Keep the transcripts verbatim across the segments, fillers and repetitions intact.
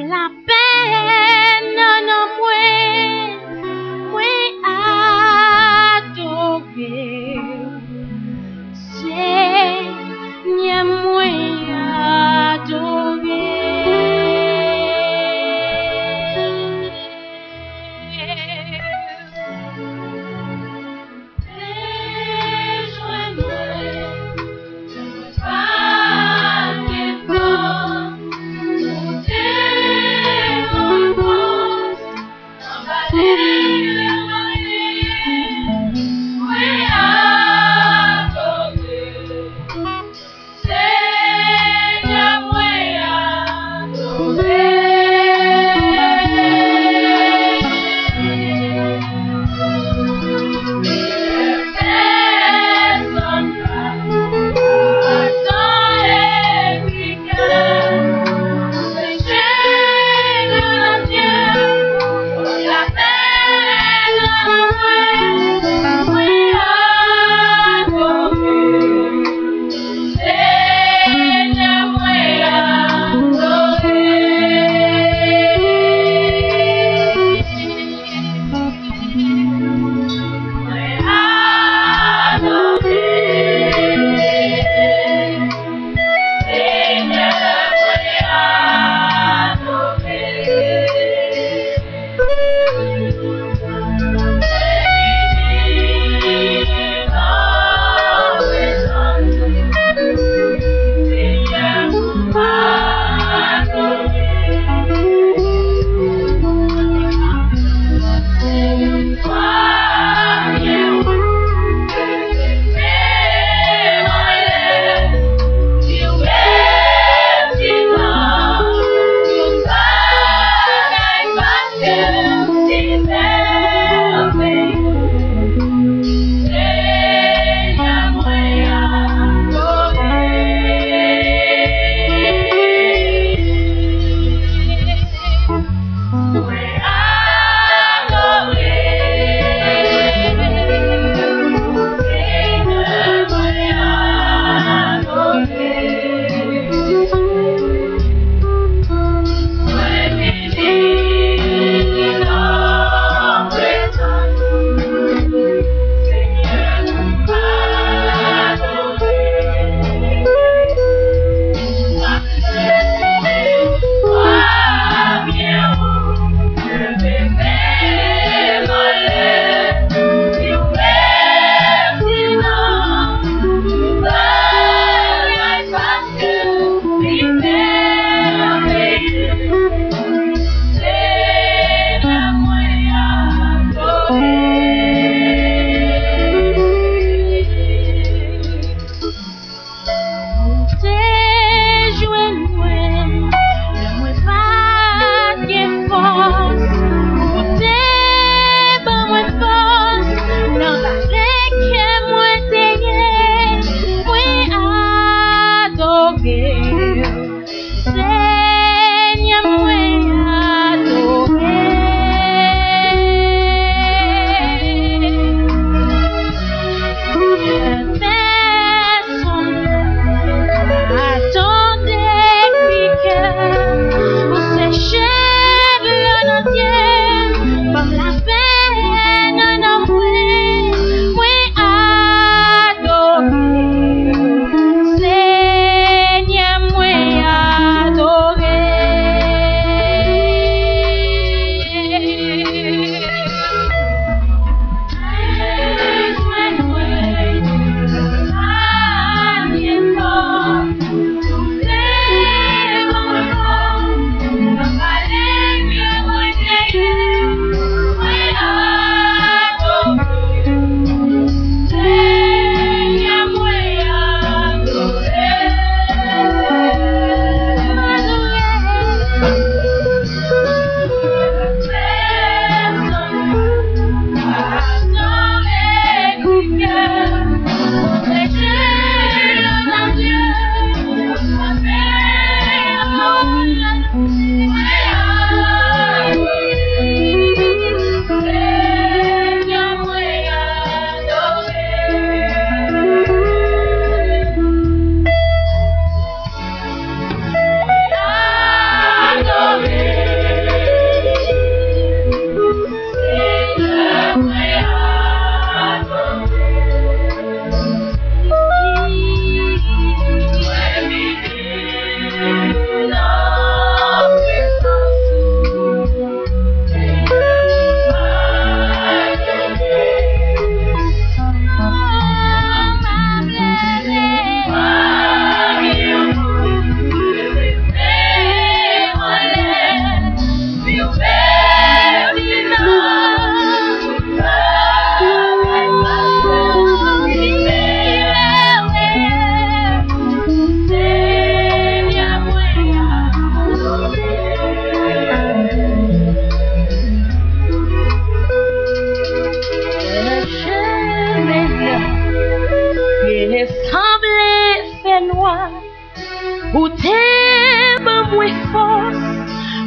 Lapè nan nanm mwen, mwen adore w. Senyè mwen adore. Te jwenn mwen, mwen pa gen fòs, ou te ban fòs.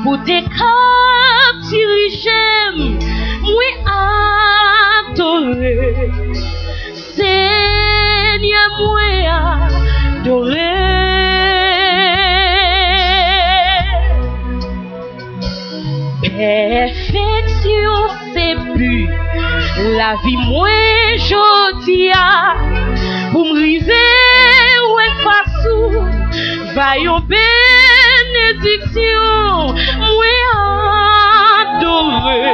Kote k ap dirije m, mwen adore. Senyè, mwen adore. Pèfeksyon se bi lavi mwen jodi a, pou m rive wè fas ou, va yon benediksyon, mwen adore.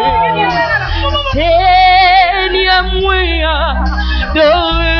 Senyè, mwen adore.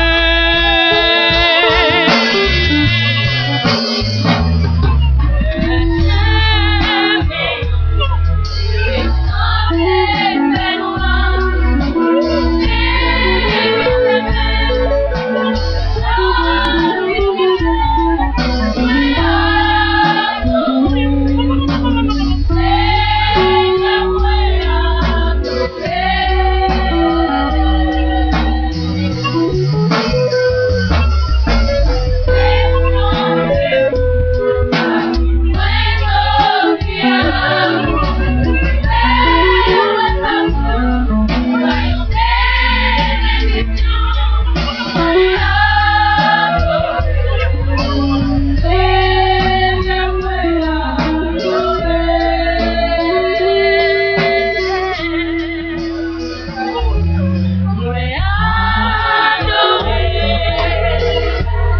Mwen adore.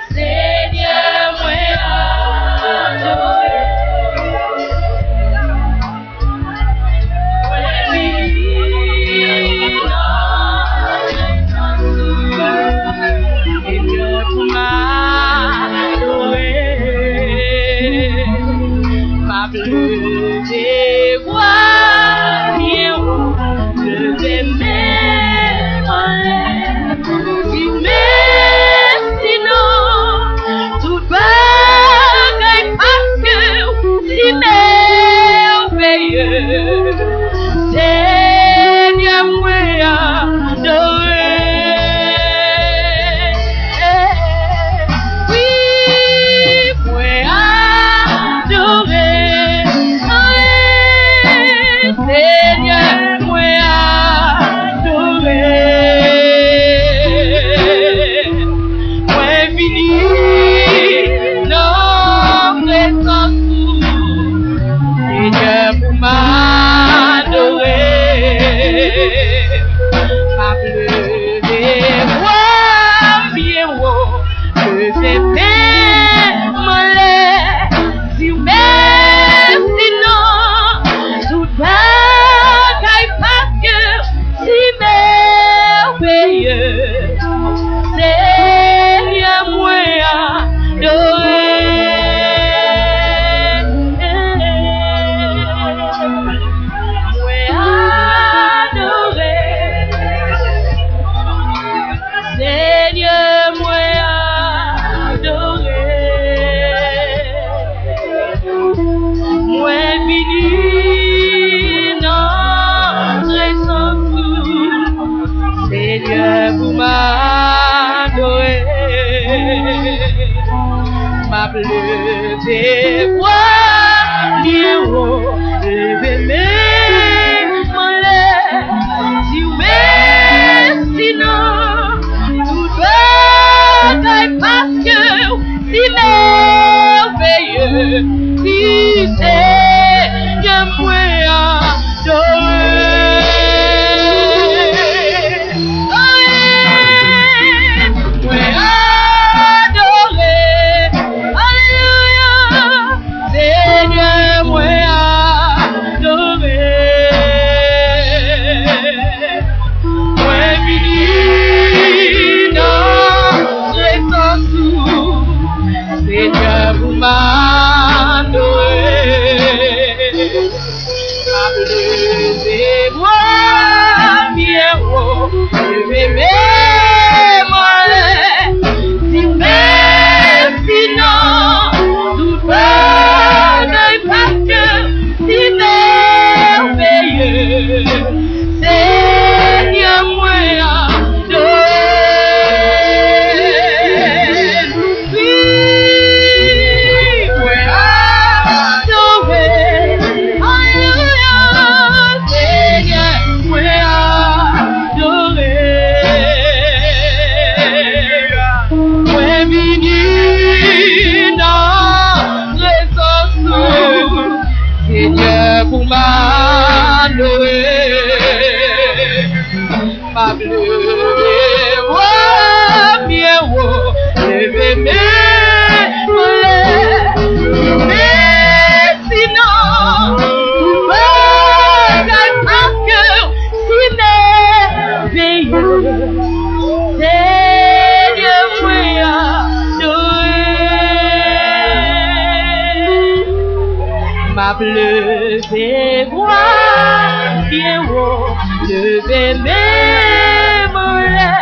Senyè, mwen adore. Mwen vini nan prezans ou, Senyè, pou m adore. M ap leve vwa byen wo, leve men m anlè, di mèsi nan tout bagay, paske w si mèveye. Senyè, mwen adore. Wi, mwen adore. Senyè, mwen adore. Mwen vini nan prezans ou, Senyè, pou m adore. M ap leve vwa m byen wo, leve men m anlè, di w mèsi nan tout bagay, paske si mèveye, Senyè, mwen adore. Mwen adore. Senyè, mwen adore. Mwen vini nan prezans ou, Senyè, pou m adore. M ap leve vwa m byen wo, leve men m anlè, di w mèsi nan tout bagay, paske w si mèveye, wi, Senyè, mwen adore. Mwen adore. Alelouya. Pou m adore, m ap leve vwa byen wo, leve men m anlè. Mèsi nan tout bagay, paske w si mèveye. Senyè, mwen adore. M ap leve vwa byen wo, leve men m anlè.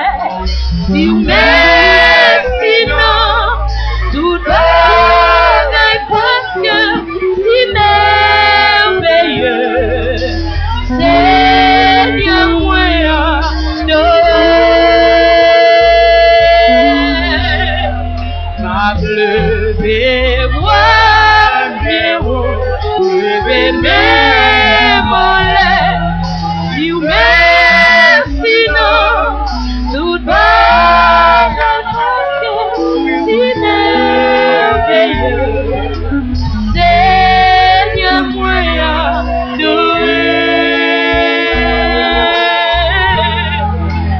Di w mèsi nan tout bagay, paske w si mèveye. Senyè, mwen adore. M ap leve vwa byen wo, leve men m anlè. Di w mèsi nan tout bagay, paske w si mèveye. Senyè, mwen adore.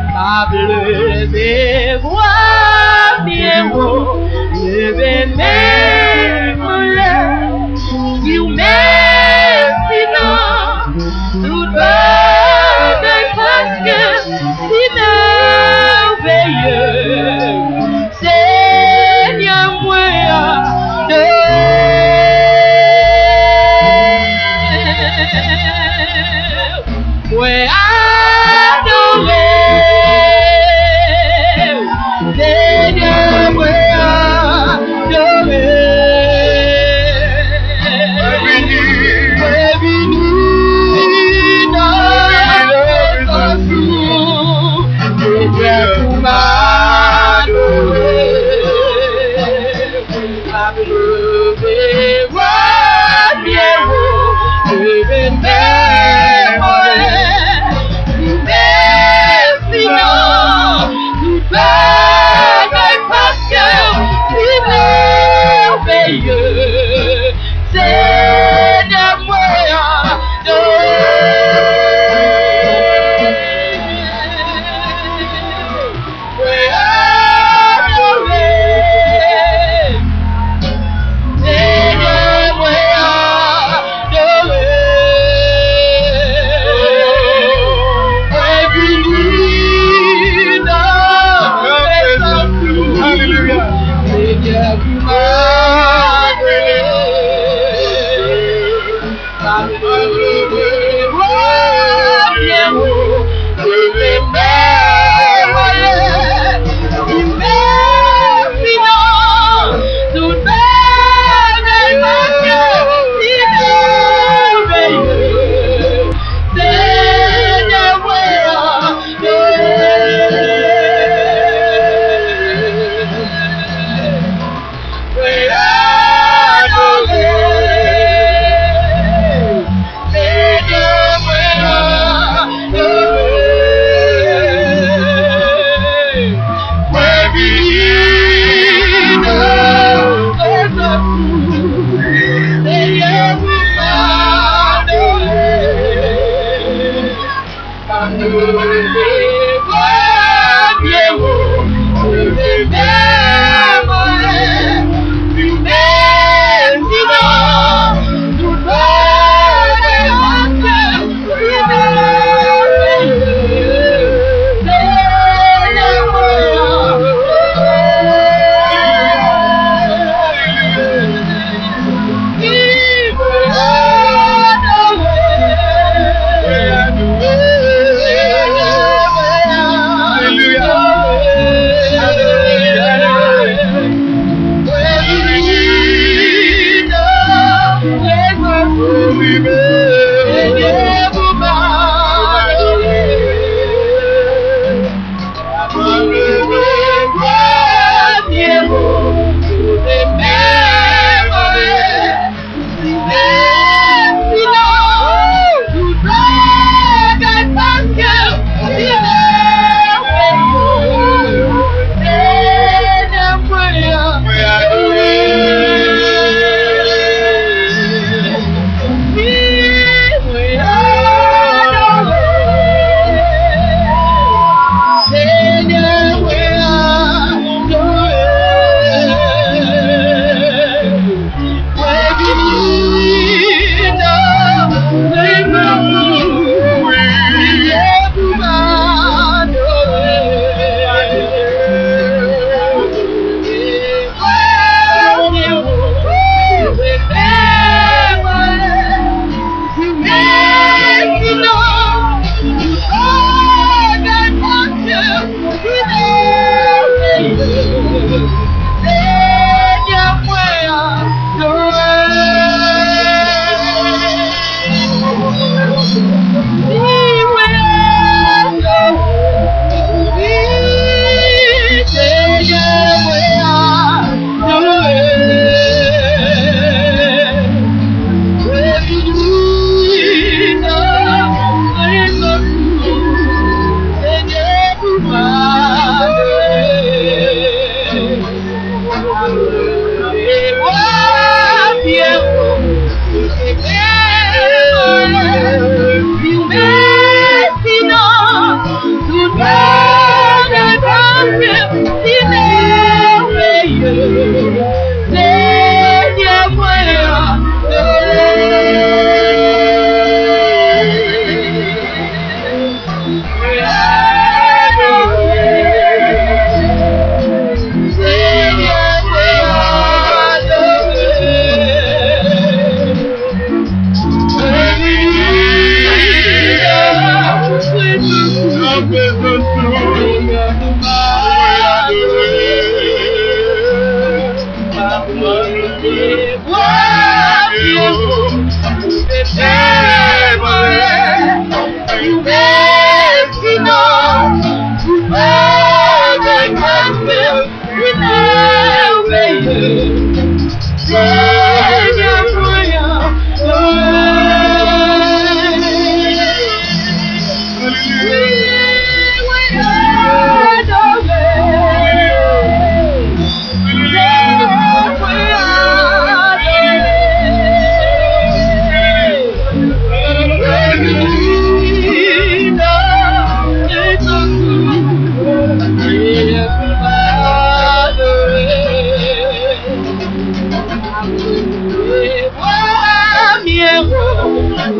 M ap leve vwa byen wo, leve men m anlè. Di w mèsi nan tout bagay, paske w si mèveye. Senyè, mwen adore. Mwen adore. Senyè, mwen adore. Mwen vini, mwen vini nan prezans ou, Senyè, pou m adore. M ap leve vwa byen wo, leve men m anlè. Mèsi nan tout bagay, paske w si mèveye. Senyè, mwen adore. Mwen adore. Senyè, mwen adore. Mwen vini nan prezans ou. Alelouya. Senyè, pou m adore. Mwen adore. Senyè, mwen adore. Mwen vini nan prezans ou. Senyè, mwen adore.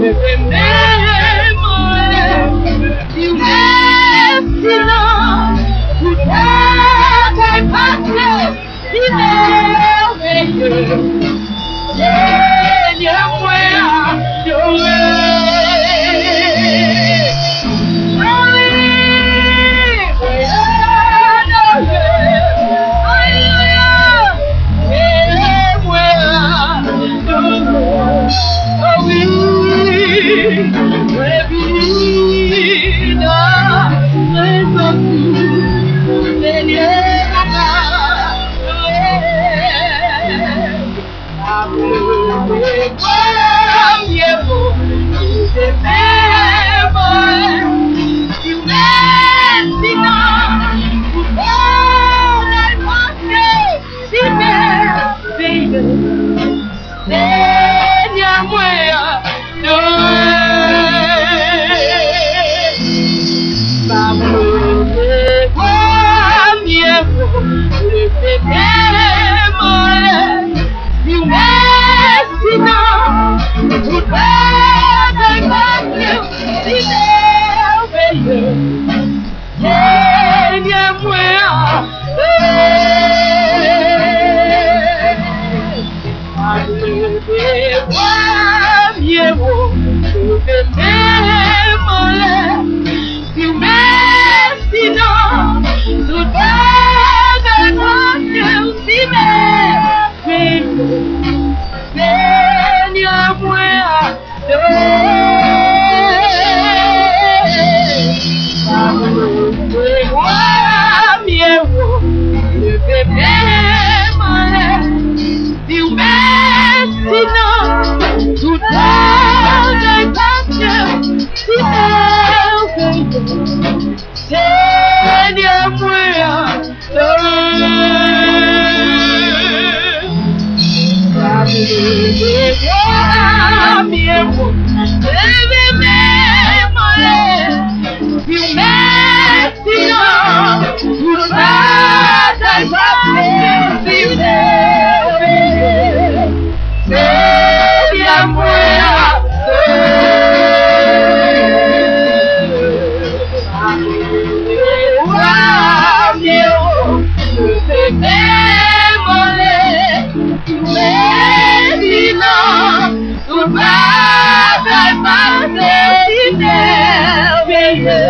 Leve men m anlè, di w mèsi nan tout bagay pase. Li mèveye. Senyè mwen adore. Alelouya. Senyè mwen adore. Oh wi. Mwen vini nan prezans ou, Senyè. Senyè mwen adore. M ap leve bra m ye wo, leve men m anlè, di w mèsi nan tout bagay pase, si mèveye. Senyè mwen adore. M ap leve bra m ye wo, leve men m anlè, di w mèsi nan tout bagay pase, si mèveye. Senyè mwen adore. M ap leve bra m ye wo, leve men m anlè, di w mèsi nan tout bagay pase, si mèveye. Senyè mwen adore. M ap leve bra m ye wo, leve men m anlè, di w mèsi nan tout bagay pase, si mèveye. Senyè mwen adore. Wa m ye wo, leve men m anlè, mèsi nan tout bagay pase, si mèveye.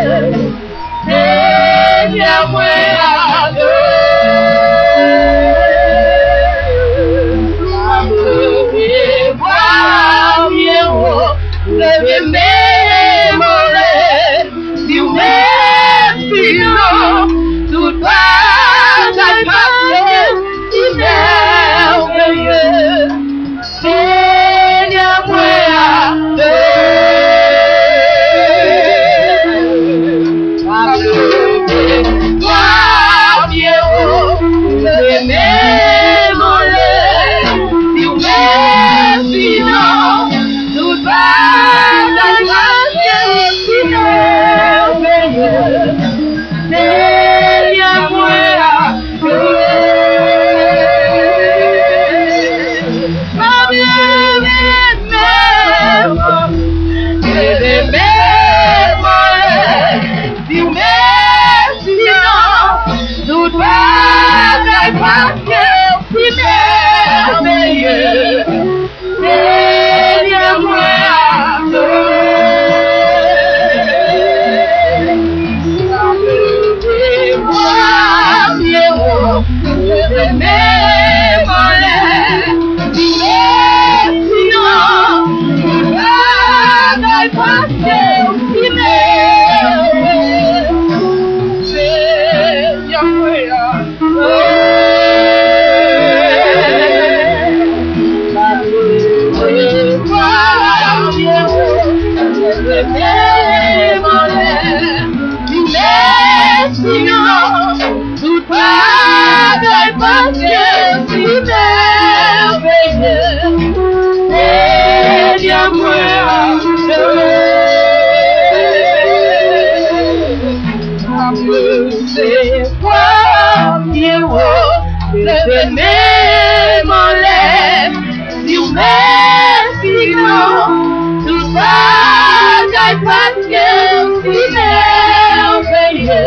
Senyè mwen adore. M ap leve bra m ye wo, leve men m anlè, di w mèsi nan tout bagay pase, si mèveye. Senyè mwen adore. M ap leve bra m ye wo, leve men m anlè, di w mèsi nan tout bagay pase, si mèveye. Senyè mwen adore. M ap leve men m, leve men m anlè, di w mèsi nan tout bagay pase, si mèveye. Senyè mwen adore. M ap leve bra m ye wo, leve men m anlè, di w mèsi nan tout bagay pase, si mèveye. Senyè mwen adore. Tout bagay pase, si mèveye. Senyè mwen adore. M ap leve bra m ye wo, leve men m anlè, di w mèsi nan tout bagay. Paske w si mèveye,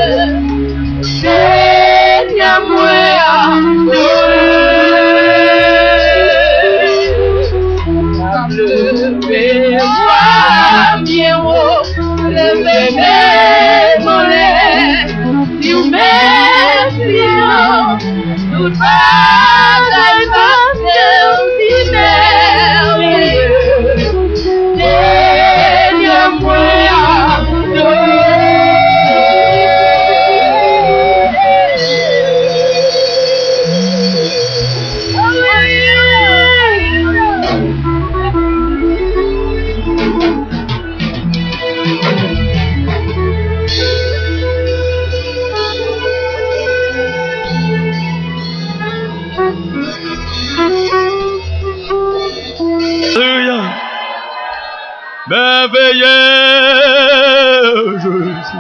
Senyè mwen adore. M ap leve vwa m byen wo, leve men m anlè, di w mèsi an. Tout bagay pase w si mèveye. Senyè mwen adore. Alelouya. Mèveye Jezi.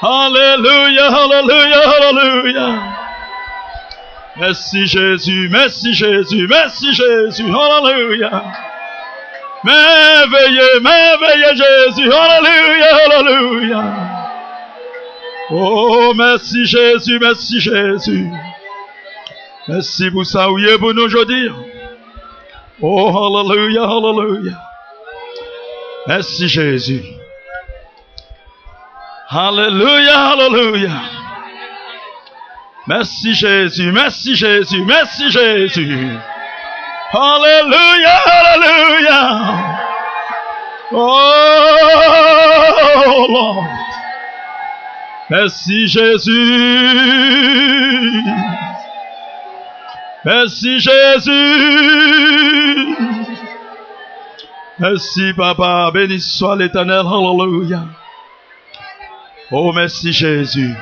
Alelouya, alelouya, alelouya. Mèsi Jezi, mèsi Jezi, mèsi Jezi. Alelouya. Mèveye, mèveye Jezi. Alelouya, alelouya. Oh, mèsi Jezi, mèsi Jezi. Mèsi pou sa ou ye pou nou jodi. Oh, alelouya, alelouya. Mèsi Jezi. Alelouya, alelouya. Mèsi Jezi, mèsi Jezi, mèsi Jezi. Alelouya, alelouya. Oh, Lord. Mèsi Jezi. Mèsi Jezi. Mèsi Papa. Beni swa Letènèl. Alelouya. Oh, mèsi Jezi.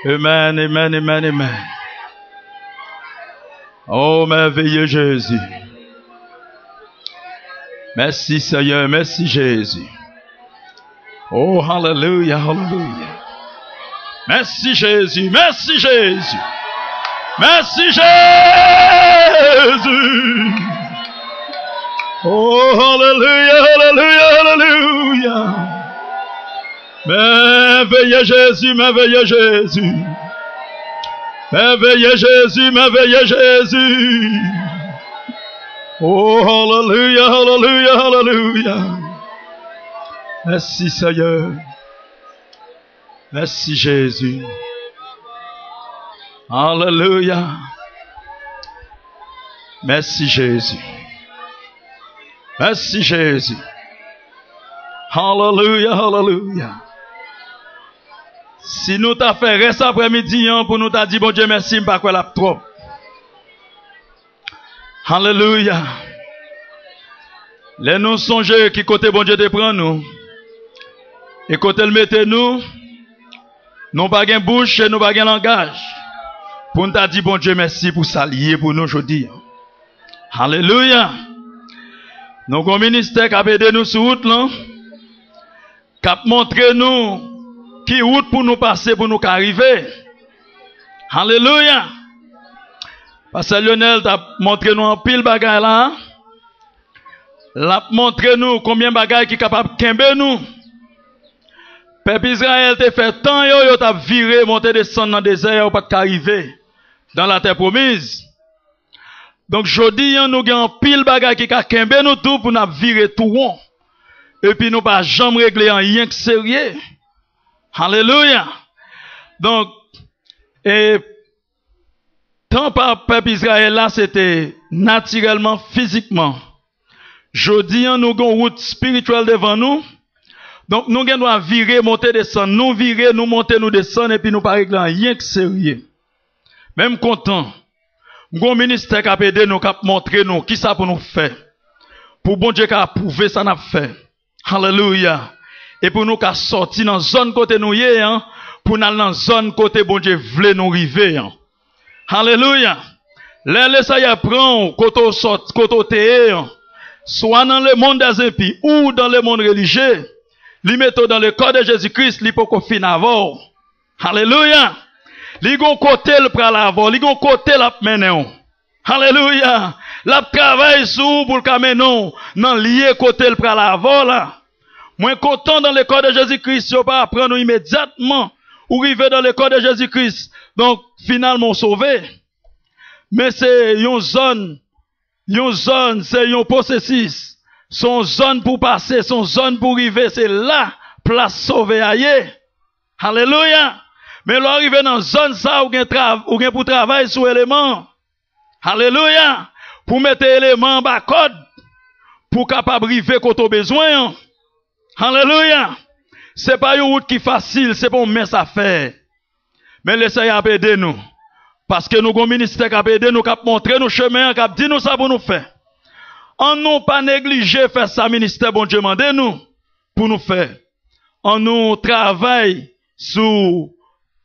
Amen, amen, amen, amen. Oh, mèveye Jezi. Mèsi Senyè, mèsi Jezi. Oh, alelouya, alelouya. Mèsi Jezi, mèsi Jezi. Mèsi Jezi. Oh, alelouya, alelouya, alelouya. Mèveye Jezi, mèveye Jezi. Mèveye Jezi, mèveye Jezi. Oh, alelouya, alelouya, alelouya. Mèsi Senyè. Mèsi Jezi. Alelouya. Mèsi Jezi. Mèsi Jezi. Alelouya, alelouya. Si nou ta fè rès aprèmidi an pou nou ta di Bondye mèsi, m pa kwè l ap twòp. Alelouya. Lè nou sonje ki kote Bondye te pran nou e kote l mete nou, nou pa gen bouch e nou pa gen langaj pou n ta di Bondye mèsi pou sa l ye pou nou jodi a. Alelouya. Nou gon ministè k ap ede nou sou wout lan, k ap montre nou ki wout pou nou pase pou nou ka rive. Alelouya. Pastè Lyonel t ap montre nou anpil bagay la. L ap montre nou konbyen bagay ki kapab kenbe nou. Pèp Izrayèl te fè tan yo, yo t ap vire, monte desann nan dezè a, yo pa t ka rive dan latè pwomiz. Donk, jodi a, nou gen anpil bagay ki ka kenbe nou tou pou n ap vire tou won. Epi nou pa janm regle anyen k serye. Alelouya! Donk, e, tan pa pèp Izrayèl la, se te natirèlman, fizikman. Jodi a, nou gen yon wout espirityèl devan nou. Donk, nou gen dwa vire, monte, desann. Nou vire, nou monte, nou desann, epi nou pa regle anyen k serye. Men m kontan. M gen yon ministè k ap ede nou, k ap montre nou kisa pou nou fè. Pou Bondye ka apwouve sa n ap fè. Alelouya. E pou nou ka sòti nan zòn kote nou ye an, pou n al nan zòn kote Bondye vle nou rive an. Alelouya. Lè Leseyè pran w kote w sòt, kote w te ye an, swa nan lemonn dèzenpi ou dan lemonn relijye, li mete w dan lekò de Jezikri, li poko fin avè w. Alelouya. Li gon kote l pral avè w, li gon kote l ap mennen w. Alelouya. L ap travay sou ou pou l ka mennen w nan lye kote l pral avè w la. Mwen kontan dans le corps de Jésus-Christ, yo pa pran nou imedyatman ou rive dans le corps de Jésus-Christ. Donk, finalman, w sove. Men se yon zòn, yon zòn, se yon pwosesis. Se yon zòn pou pase, se yon zòn pou rive, se la plas sove a ye. Alelouya! Men lè w rive nan zòn sa, ou gen, tra, ou gen pou travay sou eleman an. Alelouya! Pou mete eleman anba kòd, pou w kapab rive kote w bezwen an. Alelouya! Se pa yon wout ki fasil, se pa yon mens a fè. Men Leseyè ap ede nou. Paske nou gon ministè k ap ede nou, k ap montre nou chemen an, k ap di nou sa pou nou fè. An nou pa neglije fè sa ministè Bondye mande nou pou nou fè. An nou travay sou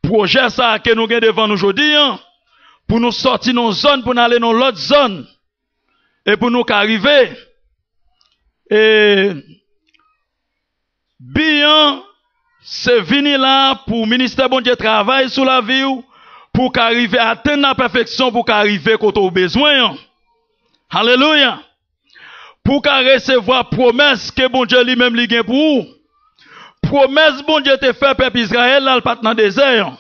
pwojè sa a ke nou gen devan nou jodi an, pou nou sòti nan zòn, pou n ale nan lòt zòn, e pou nou ka rive. E bi an, se vini la pou ministè Bondye travay sou lavi w, pou w ka rive atenn lapèfeksyon, pou w ka rive kote w bezwen an. Alelouya! Pou w ka resevwa pwomès ke Bondye li menm li gen pou ou. Pwomès Bondye te fè pèp Izrayèl la, l pa t nan dezè an.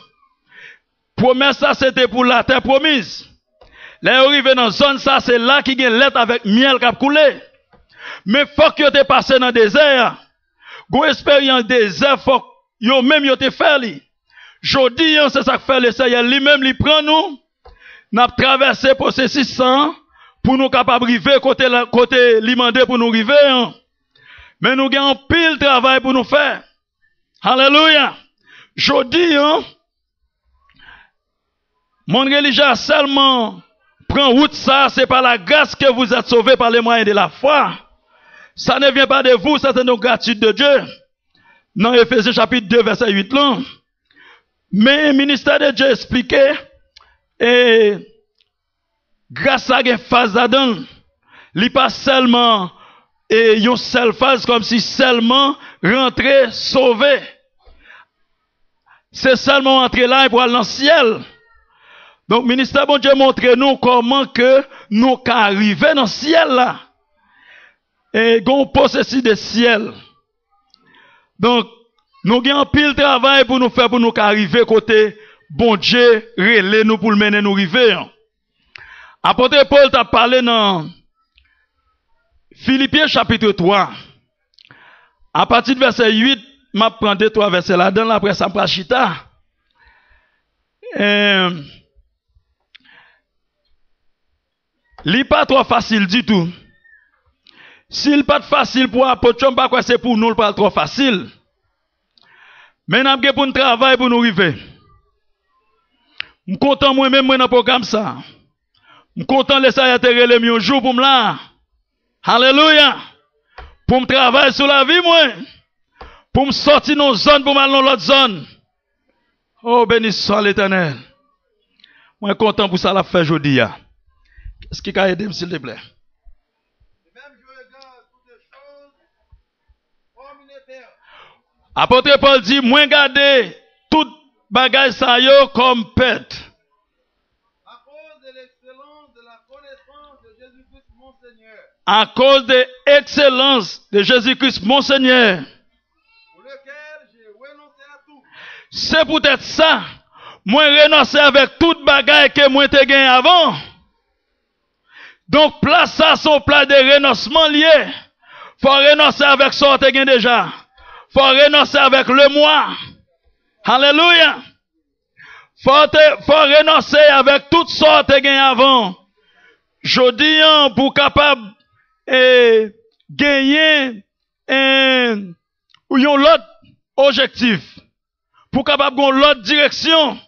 Pwomès sa se te pou latè pwomiz. Lè yo rive nan zòn sa, se la ki gen lèt avèk myèl k ap koule. Men fòk yo te pase nan dezè a. Gon esperyans dezè, fòk yo menm yo te fè li. Jodi an, se sa k fè Leseyè li menm li pran nou. N ap travèse pwosesis sa an pou nou kapab rive kote la, kote li mande pou nou rive an. Men nou gen anpil travay pou nou fè. Alelouya! Jodi an, monn relijye a sèlman pran wout sa, c'est par la grâce que vous êtes sauvés par le moyen de la foi. Ça ne vient pas de vous, c'est un don gratuit de Dieu. Nan Efezyen chapit de vèsè uit lan. Men ministè de Dye esplike, e gras la gen faz ladan l. Li pa sèlman, e, yon sèl faz, kòmsi sèlman rantre sove. Se sèlman w antre la epi w al nan syèl. Donk, ministè Bondye montre nou kòman ke nou ka rive nan syèl la. E gen yon pwosesis de syèl. Donk, nou gen anpil travay pou nou fè pou nou ka rive kote Bondye rele nou pou l mennen nou rive an. Apot Pòl t ap pale nan Filipyen chapit twa. Apati de vèsè uit, m ap pran de twa vèsè ladan l, apre sa m pral chita. Em, Li pa twò fasil ditou. Si l pa t fasil pou apot yo, m pa kwè se pou nou l pral twò fasil. Men n ap gen pou n travay pou nou rive. M kontan mwen menm mwen nan pwogram sa. M kontan Leseyè te rele m yon jou pou m la. Alelouya! Pou m travay sou lavi mwen. Pou m sòti nan yon zòn pou m al nan lòt zòn. Oh, beni swa Letènèl. Mwen kontan pou sa l ap fè jodi a. Kiyès ki ka ede m, silteplè? Apot Pòl di, mwen gade tout bagay sa yo kòm pèt. À cause de l'excellence de la connaissance de Jésus-Christ mon Seigneur. À cause de l'excellence de Jésus-Christ mon Seigneur. Pour lequel j'ai renoncé à tout. Se poutèt sa, mwen renonse avèk tout bagay ke mwen te gen avan. Donk, plas sa, se yon plas de renonsman l ye. Fò w renonse avèk sa w te gen deja. Fò w renonse avèk lemwa. Alelouya! Fò w te, fò w renonse avèk tout sa w te gen avan. Jodi an, pou w kapab, e, genyen, e, yon lòt objektif, pou w kapab gen yon lòt direksyon.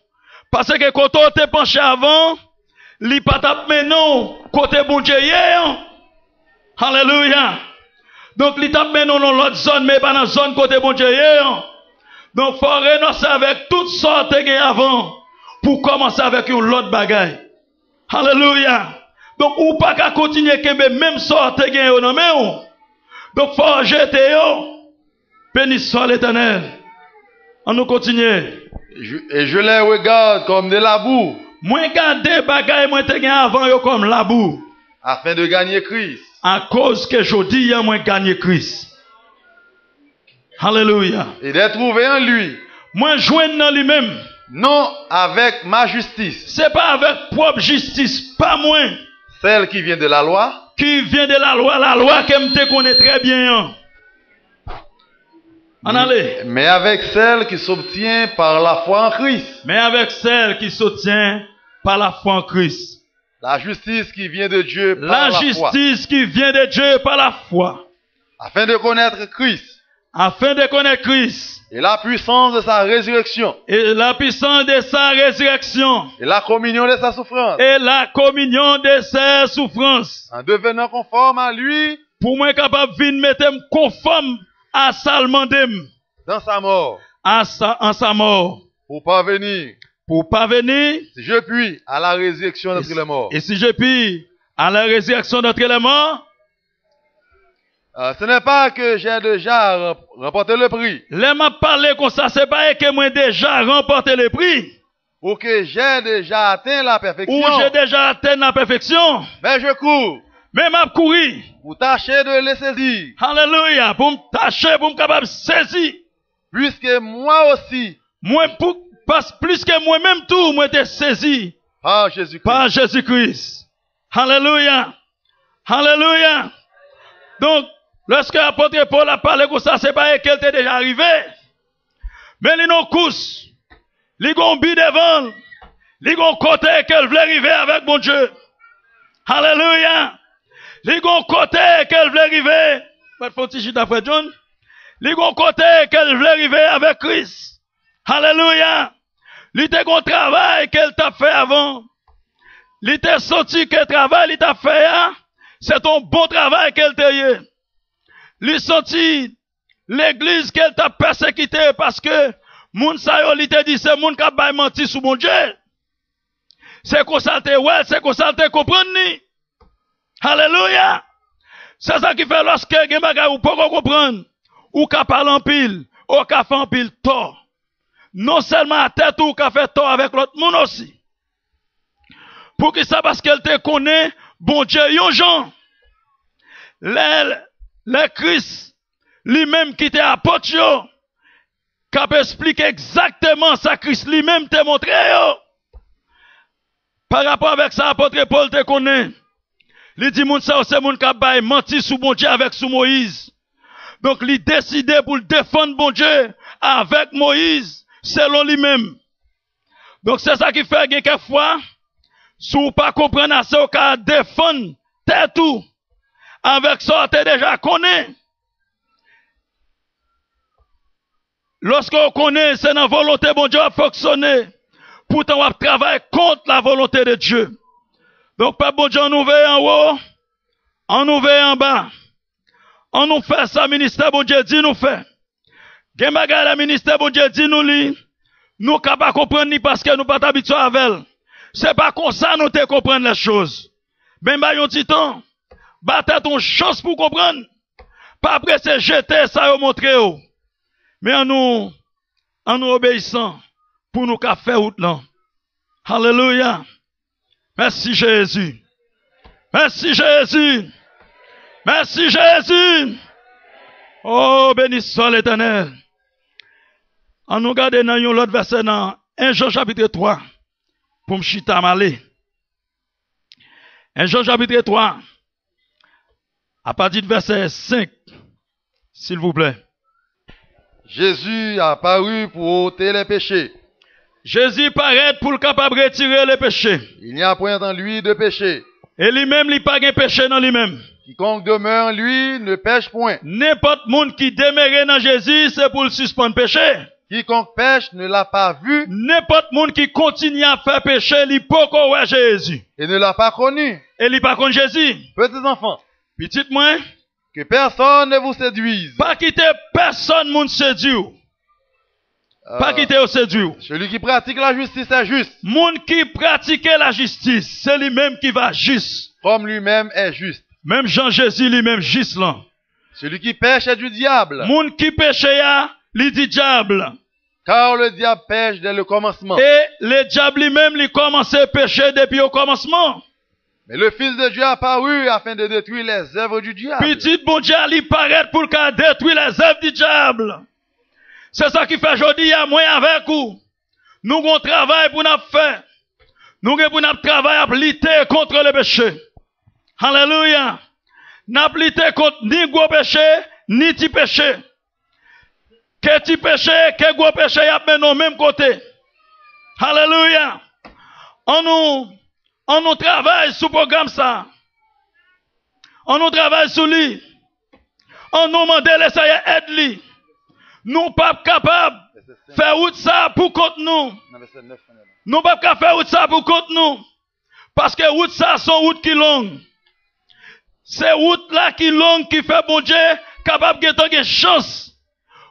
Paske kote w te panche avan, li pa t ap mennen w kote Bondye ye an. Alelouya! Donk, li t ap mennen w nan lòt zòn, men e pa nan zòn kote Bondye ye an. Donk, fò w renonse avèk tout sa w te gen avan pou w kòmanse avèk yon lòt bagay. Alelouya! Donk, ou pa ka kontinye kenbe menm sa w te gen yo nan men w. Donk, fò w jete yo. Beni swa Letènèl. An nou kontinye. Je- Et je les regarde comme de la boue. Mwen gade bagay mwen te gen avan yo kòm labou. Afin de gagner Christ. Akoz ke jodi a mwen ganye Kris. Alelouya. Et d'être trouvé en lui. Mwen jwenn nan li menm. Non avec ma justice. Se pa avèk pwòp jistis pa mwen. Celle qui vient de la loi. Ki vyen de lalwa, lalwa ke m te konnen trè byen an. Ann ale. Mais avec celle qui s'obtient par la foi en Christ. Men avèk sèl ki sotyen pa lafwa an Kris. La justice qui vient de Dieu par la foi. Lajistis ki vyen de Dye pa lafwa. Afin de connaître Christ. Afin de connaître Christ. Et la puissance de sa résurrection. Et la puissance de sa résurrection. Et la communion de sa souffrance. Et la communion de ses souffrances. En devenant conforme à lui. Pou mwen kapab vin mete m konfòm a sa l mande m. Dans sa mort. A sa, an sa mò. Pour parvenir. Pou pa vini. Si je puis, à la résurrection d'entre les morts. Et si je puis, à la résurrection d'entre les morts. Euh, ce n'est pas que j'ai déjà rem- remporté le prix. Lè m ap pale konsa, se pa e ke mwen deja ranpòte le pri. Ou que j'ai déjà atteint la perfection. Ou j'ai déjà atteint la perfection. Mais je cours. Men m ap kouri. Pour tâcher de le saisir. Alelouya. Pou m tache, pou m kapab sezi. Puisque moi aussi. Mwen pou, pas, plis ke mwen menm tou, mwen te sezi. Par Jésus-Christ. Pa Jezi Kris. Alelouya. Alelouya. Donk, lèske apot Pòl ap pale konsa, se pa e ke l te deja rive. Men li nan kous. Li gon bi devan l. Li gon kote ke l vle rive avèk Bondye. Alelouya. Li gon kote ke l vle rive. Mwen fè yon ti chita, frè John. Li gon kote ke l vle rive avèk Kris. Alelouya. Li te gon travay ke l t ap fè avan. Li te santi ke travay li t ap fè a, se t on bon travay ke l te ye. Li santi legliz ke l t ap pèsekite paske moun sa yo, li te di, se moun k ap bay manti sou Bondye. Se konsa l te wè l, se konsa l te konprann li. Alelouya! Se sa ki fè lòske gen bagay ou poko konprann, ou ka pale anpil, ou ka fè anpil tò. Non sèlman a tèt ou, ou ka fè tò avèk lòt moun osi. Poukisa? Paske l te konnen Bondye yon jan. Lè, lè Kris li menm ki te apot yo, k ap esplike egzakteman sa Kris li menm te montre yo. Pa rapò avèk sa apot Pòl te konnen, li di moun sa yo se moun k ap bay manti sou Bondye avèk sou Moyiz. Donk, li deside pou l defann Bondye avèk Moyiz, selon li menm. Donk, se sa ki fè gen kèk fwa, si w pa konprann ase, w ka defann tèt ou avèk sa w te deja konnen. Lòske w konnen se nan volonte Bondye w ap fonksyone, poutan w ap travay kont la volonte de Dye. Donk, pèp Bondye, ann nou veye anwo, ann nou veye anba. Ann nou fè sa ministè Bondye di nou fè. Gen bagay la ministè Bondye di nou li, nou ka pa konprann li paske nou pa t abitye avè l. Se pa konsa nou te konprann lèchoz. Men bay yon ti tan. Ba tèt ou yon chans pou w konprann. Pa prese jete sa yo montre w. Men ann nou, ann nou obeyisan pou nou ka fè wout lan. Alelouya. Mèsi Jezi. Mèsi Jezi. Mèsi Jezi. O, beni swa Letènèl. Ann nou gade nan yon lòt vèsè nan en Jan chapit twa. Pou m chita m ale. En Jan chapit twa. Apati de vèsè senk, silvouplè. Jésus apparut pour ôter les péchés. Jezi parèt pou l kapab retire le peche. Il n'y a point en lui de péché. E li menm, li pa gen peche nan li menm. Quiconque demeure en lui ne pèche point. Nenpòt moun ki demere nan Jezi, se pou l sispann peche. Quiconque pèche ne l'a pas vu Nenpòt moun ki kontinye ap fè peche, li poko wè Jezi. Et ne l'a pas connu. E li pa konn Jezi. Petits enfants, Pitit mwen, que personne ne vous séduise. Pa kite pèsonn moun sedui w. Pa kite yo sedui w. Celui qui pratique la justice est juste, Moun ki pratike lajistis, se li menm ki va jis. Comme lui-même est juste. Menm jan Jezi li menm jis lan. Celui qui pèche est du diable. Moun ki peche a, li di dyab. Car le diable pèche dès le commencement. E le dyab li menm, li kòmanse peche depi o kòmansman. Mais le Fils de Dieu apparut afin de détruire les œuvres du diable. Pitit Bondye a li parèt pou l ka detwi lèzèv di dyab. Se sa ki fè jodi a mwen avèk ou, nou gon travay pou n ap fè. Nou gen pou n ap travay ap lite kont le peche. Alelouya! N ap lite kont ni gwo peche, ni ti peche. Ke ti peche, ke gwo peche, y ap mennen w menm kote. Alelouya! An nou, an nou travay sou pwogram sa. An nou travay sou li. An nou mande Leseyè èd li. Nou p ap kapab fè wout sa pou kont nou. Nou p ap ka fè wout sa pou kont nou. Paske wout sa se yon wout ki long. Se wout la ki long ki fè Bondye kapab gentan gen chans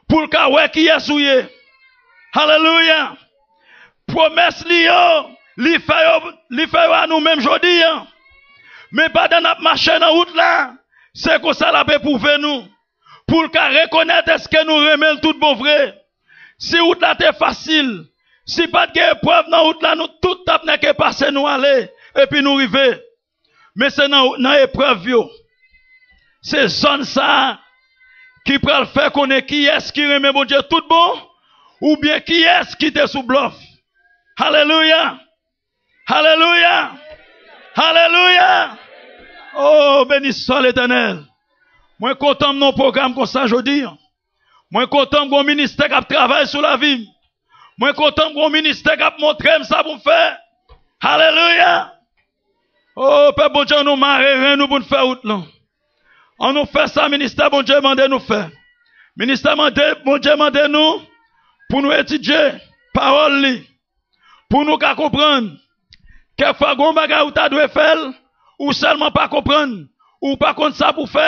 pou l ka wè kiyès ou ye. Alelouya! Pwomès li yo, li fè yo, li fè yo a nou menm jodi a. Men pandan n ap mache nan wout la, se konsa l ap epwouve nou. Pou l ka rekonèt èske nou renmen l tout bon vre. Si wout la te fasil, si pa t gen eprèv nan wout la, nou tout t ap nèke pase nou ale, epi nou rive. Men se nan, nan eprèv yo. Se zòn sa a ki pral fè konnen kiyès ki renmen Bondye tout bon, oubyen kiyès ki te sou blòf. Alelouya! Alelouya! Alelouya! Oh, beni swa Letènèl. Mwen kontan m nan yon pwogram konsa jodi a. Mwen kontan m gon ministè k ap travay sou lavi m. Mwen kontan m gon ministè k ap montre m sa pou m fè. Alelouya! Oh, pèp Bondye, an nou mare ren nou pou n fè wout lan. An nou fè sa ministè Bondye mande nou fè. Ministè mande, Bondye mande nou pou nou etidye pawòl li. Pou nou ka konprann. Kèk fwa, gon bagay ou ta dwe fè l, ou sèlman pa konprann, ou pa konn sa pou fè,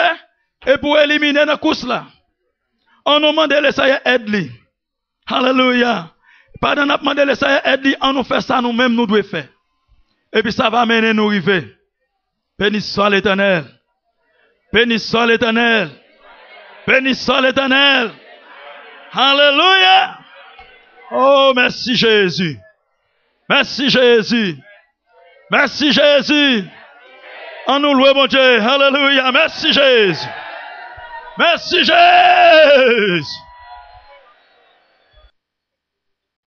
epi w elimine nan kous la. An nou mande Leseyè èd li. Alelouya! Pandan n ap mande Leseyè èd li, an nou fè sa nou menm nou dwe fè. Epi sa va mennen nou rive. Beni swa Letènèl. Beni swa Letènèl. Beni swa Letènèl. Alelouya! Oh, mèsi Jezi. Mèsi Jezi. Mèsi Jezi. An nou lwe Bondye. Alelouya. Mèsi Jezi. Mèsi Jezi.